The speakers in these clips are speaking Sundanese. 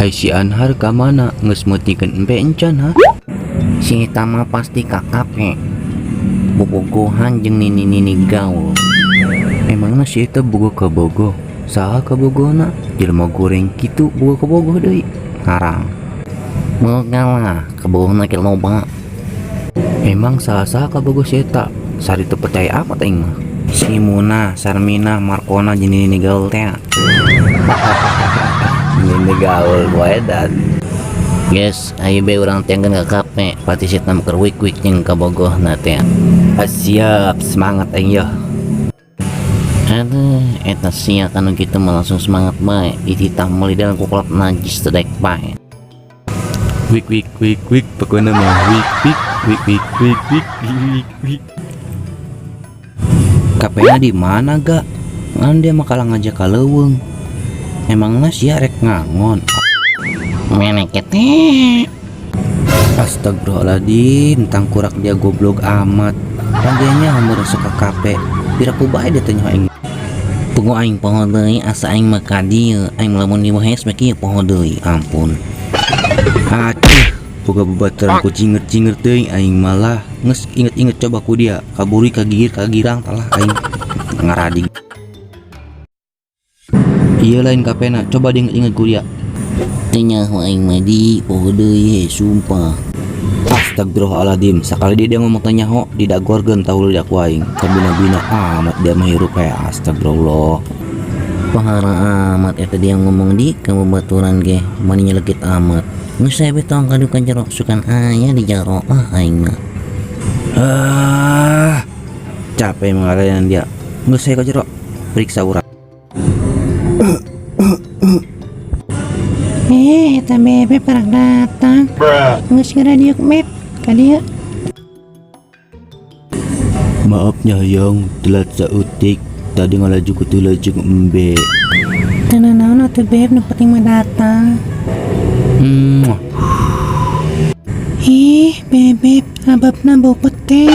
Ai si Anhar ka mana? Geus meutikeun embe encan, ha? Si eta mah pasti ka kafe. Bobogohan jeung nini-nini gaul. Emangna si eta boga kabogoh? Saha kabogohna? Jelema goreng kitu boga kabogoh deui. Ngarang. Boga lah, kabogohna ge loba. Emang saha-saha kabogoh si eta? Sari teu percaya amat aing mah. Si Muna, Sarmina, Markona jeung nini gaul teh. Nini gaul edan. Guys, ayo be urang teangan ka kafe. Pasti si eta mah keur wik-wik jeung kabogohna teh. Ah, siap, semangat aing yeuh. Aduh, eta sia kanu kitu mah langsung semangat bae. Dititah meuli dalam kukolot najis teu daek bae. Wik wik wik wik, pokoknya mah wik wik wik wik wik wik wik wik. Kafena di mana ga? Ngan dia mah kalah ngajak ka leuweung. Emangna sia rek ngangon? Menek teh. Astagfirullahaladzim, tangkurak dia goblok amat. Pan dia nya hampir resep ka kafe. Piraku bae dia teh nyaho aing. Puguh aing poho deui, asa aing mah ka dieu. Aing lamun dibahes mah kieu poho deui. Ampun. Aduh, boga babaturan ku cinger-cinger teuing aing malah geus inget-inget coba ku dia. Kaburi kagigir kagirang talah aing ngaradig. Iya lain kafena, coba diinget-inget ku dia. Teu nyaho aing mah, di poho deui he, sumpah. Astagfirullahaladzim, sekali dia ngomong teu nyaho, didagorkeun tahu lidah ku aing. Kabina-bina amat dia mah hirup kayak astagfirullah. Pahara amat eta dia ngomong di ka babaturan ge, mani nyelekit amat. Geus saya tong kadu ka jero, sugan aya di jero ah aing mah. Ah, capek mengalahin dia. Geus saya ka jero, periksa urang. Eh, eta bebe parak datang. Geus geura diuk, Beb. Ka dieu. Maafnya yang telat saeutik, tadi ngalaju ku laju embe. Teu nanaon atuh, Beb, nu penting mah datang. Ih, Bebeb, ababna bau pete.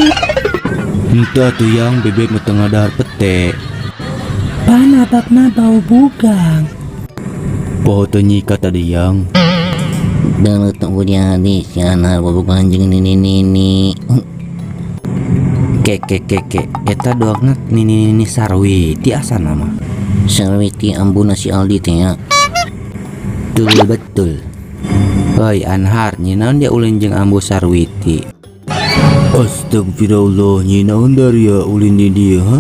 Henteu atuh yang, bebek mah teu ngadahar pete. Pan ababna bau bugang. Poho teu nyikat tadi yang. Deuleu tong jadi si Anhar bobogohan jeung nini-nini. Ke ke ke ke, eta doangna nini nini Sarwiti asana mah. Sarwiti ambuna si Aldi teh ya. Betul betul. Hoi Anhar, nyinaon dia ulin jeung ambu Sarwiti? Astagfirullah, nyinaon dari ya ulin di dia, ha?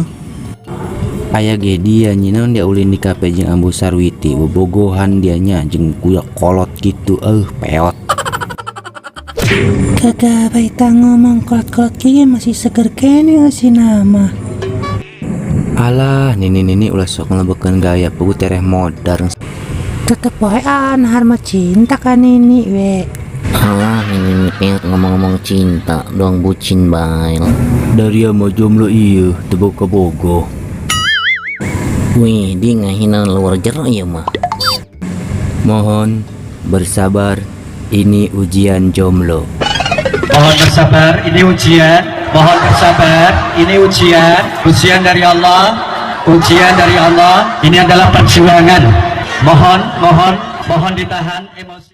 Aya ge dia nyinaon dia ulin di kafe jeung ambu Sarwiti, bobogohan dia nya jeung kuya kolot gitu, peot. Gagah bae ngomong kolot-kolot kieu masih seger keneh eusina mah. Alah, nini-nini ulah sok ngelebeukeun gaya, puguh tereh modar. Tetep wae Anhar mah cinta ka Nini we. Alah, nini peot ngomong-ngomong cinta doang, bucin bae. Dari mah jomblo ieu, teu boga kabogoh. Wih, dia ngahina luar jero ieu mah. Mohon bersabar, ini ujian jomblo. Mohon bersabar, ini ujian. Mohon bersabar, ini ujian. Ujian dari Allah. Ujian dari Allah. Ini adalah perjuangan. Mohon, mohon, mohon ditahan emosi.